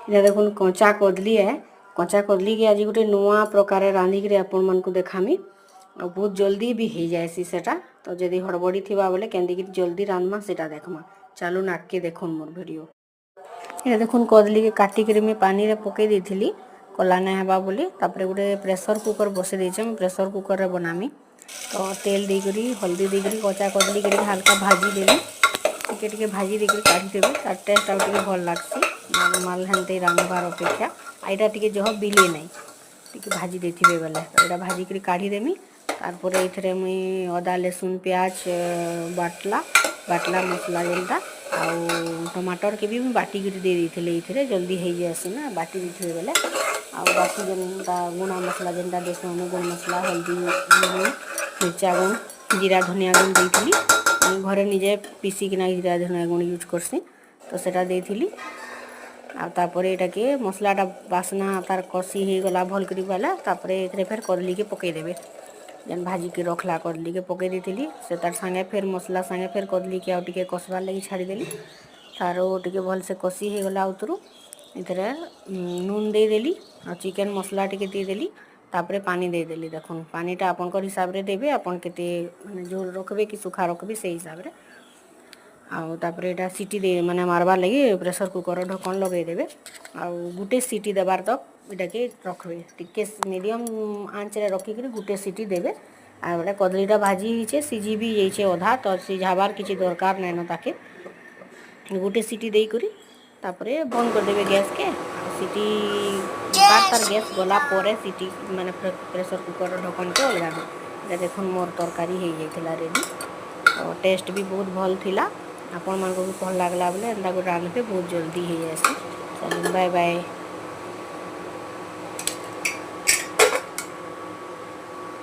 ଏଇଟା ଦେଖୁନ୍, କଞ୍ଚା କଦଲୀ ଏ। କଞ୍ଚା କଦଲୀକେ ଆଜି ଗୋଟେ ନୂଆ ପ୍ରକାର ରାନ୍ଧିକିରି ଆପଣମାନଙ୍କୁ ଦେଖାମି ଆଉ ବହୁତ ଜଲ୍ଦି ବି ହେଇଯାଏସି ସେଟା। ତ ଯଦି ହଡ଼ବଡ଼ି ଥିବା ବୋଲେ କେନ୍ତିକିରି ଜଲ୍ଦି ରାନ୍ଧମା, ସେଟା ଦେଖମା। ଚାଲୁନ୍, ଆଗକେ ଦେଖୁନ୍ ମୋର୍ ଭିଡ଼ିଓ। ଏଇଟା ଦେଖୁନ୍, କଦଲୀକେ କାଟିକିରି ମୁଇଁ ପାନିରେ ପକେଇ ଦେଇଥିଲି କଲା ନାଇଁ ହେବା ବୋଲି। ତାପରେ ଗୋଟେ ପ୍ରେସର କୁକର ବସେଇ ଦେଇଛେ। ମୁଇଁ ପ୍ରେସର କୁକରରେ ବନାମି। ତ ତେଲ ଦେଇକରି, ହଳଦୀ ଦେଇକରି କଞ୍ଚା କଦଲୀକେ ଟିକେ ହାଲକା ଭାଜି ଦେଲି। ଟିକେ ଟିକେ ଭାଜି ଦେଇକରି କାଢ଼ିଦେବେ, ତାର ଟେଷ୍ଟ ଆଉ ଟିକେ ଭଲ୍ ଲାଗ୍ସି ନର୍ମାଲ ହେନ୍ତି ରାନ୍ଧବାର ଅପେକ୍ଷା। ଆଉ ଏଇଟା ଟିକେ ଜହ ବିଲେ ନାଇଁ ଟିକେ ଭାଜି ଦେଇଥିବେ ବେଲେ। ତ ଏଇଟା ଭାଜିକିରି କାଢ଼ିଦେମି। ତାରପରେ ଏଇଥିରେ ମୁଇଁ ଅଦା, ଲେସୁନ, ପିଆଜ ବାଟଲା ମସଲା ଯେନ୍ଟା ଆଉ ଟମାଟରକେ ବି ମୁଇଁ ବାଟିକିରି ଦେଇ ଦେଇଥିଲି ଏଇଥିରେ। ଜଲ୍ଦି ହେଇଯାଏସି ନା ବାଟି ଦେଇଥିବେ ବେଲେ। ଆଉ ବାକି ଯେନ୍ଟା ଗୁଣ୍ଡା ମସଲା ଯେନ୍ଟା ଦେସୁଁ ଆମେ, ଗୁଣ୍ଡ ମସଲା, ହଳଦୀ ଗୁଣ୍ଡ, ମିର୍ଚା ଗୁଣ୍ଡ, ଜିରା, ଧନିଆ ଗୁଣ୍ଡ ଦେଇଥିଲି। ମୁଇଁ ଘରେ ନିଜେ ପିସିକିନା ଜିରା, ଧନିଆ ଗୁଣ୍ଡ ୟୁଜ୍ କର୍ସି, ତ ସେଟା ଦେଇଥିଲି। ଆଉ ତାପରେ ଏଇଟାକେ ମସଲାଟା ବାସ୍ନା ତାର କଷି ହେଇଗଲା ଭଲ୍ କରି ବେଲେ, ତାପରେ ଏଥିରେ ଫେର୍ କଦଲୀକେ ପକେଇଦେବେ। ଯେନ୍ ଭାଜିକି ରଖଲା କଦଲୀକେ ପକେଇ ଦେଇଥିଲି। ସେ ତାର୍ ସାଙ୍ଗେ ଫେର୍ ମସଲା ସାଙ୍ଗେ ଫେର୍ କଦଲୀକେ ଆଉ ଟିକେ କଷବାର୍ ଲାଗି ଛାଡ଼ିଦେଲି। ତାର ଟିକେ ଭଲସେ କଷି ହେଇଗଲା ଆଉତରୁ ଏଥିରେ ନୁନ୍ ଦେଇଦେଲି ଆଉ ଚିକେନ୍ ମସଲା ଟିକେ ଦେଇଦେଲି। ତାପରେ ପାନି ଦେଇଦେଲି। ଦେଖୁନ୍, ପାନିଟା ଆପଣଙ୍କର ହିସାବରେ ଦେବେ, ଆପଣ କେତେ ମାନେ ଝୋଲ ରଖିବେ କି ଶୁଖା ରଖିବେ, ସେଇ ହିସାବରେ। ଆଉ ତାପରେ ଏଇଟା ସିଟି ଦେଇ ମାନେ ମାରବାର୍ ଲାଗି ପ୍ରେସର କୁକର ଢକନ୍ ଲଗେଇଦେବେ ଆଉ ଗୁଟେ ସିଟି ଦେବାର୍ ତକ୍ ଏଟାକେ ରଖିବେ। ଟିକେ ମିଡ଼ିୟମ୍ ଆଞ୍ଚରେ ରଖିକିରି ଗୁଟେ ସିଟି ଦେବେ। ଆଉ ଏଇଟା କଦଳୀଟା ଭାଜି ହେଇଛେ, ସିଝି ବି ଯାଇଛେ ଅଧା, ତ ସିଝାବାର୍ କିଛି ଦରକାର ନାଇଁନ ତାକେ। ଗୁଟେ ସିଟି ଦେଇକରି ତାପରେ ବନ୍ଦ କରିଦେବେ ଗ୍ୟାସ୍କେ। ଆଉ ସିଟି ତାର ଗ୍ୟାସ୍ ଗଲା ପରେ ସିଟି ମାନେ ପ୍ରେସର କୁକର ଢକନ୍କେ ଅଲଗାବେ। ଏଇଟା ଦେଖୁନ୍, ମୋର୍ ତରକାରୀ ହେଇଯାଇଥିଲା ରେଡ଼ି। ତ ଟେଷ୍ଟ ବି ବହୁତ ଭଲ୍ ଥିଲା। ଆପଣମାନଙ୍କୁ ବି ଭଲ୍ ଲାଗ୍ଲା ବୋଲେ ଏନ୍ତା ଗୋଟେ ରାନ୍ଧିବେ, ବହୁତ ଜଲ୍ଦି ହେଇଯାଏସି। ଚାଲୁନ୍, ବାଏ ବାଏ।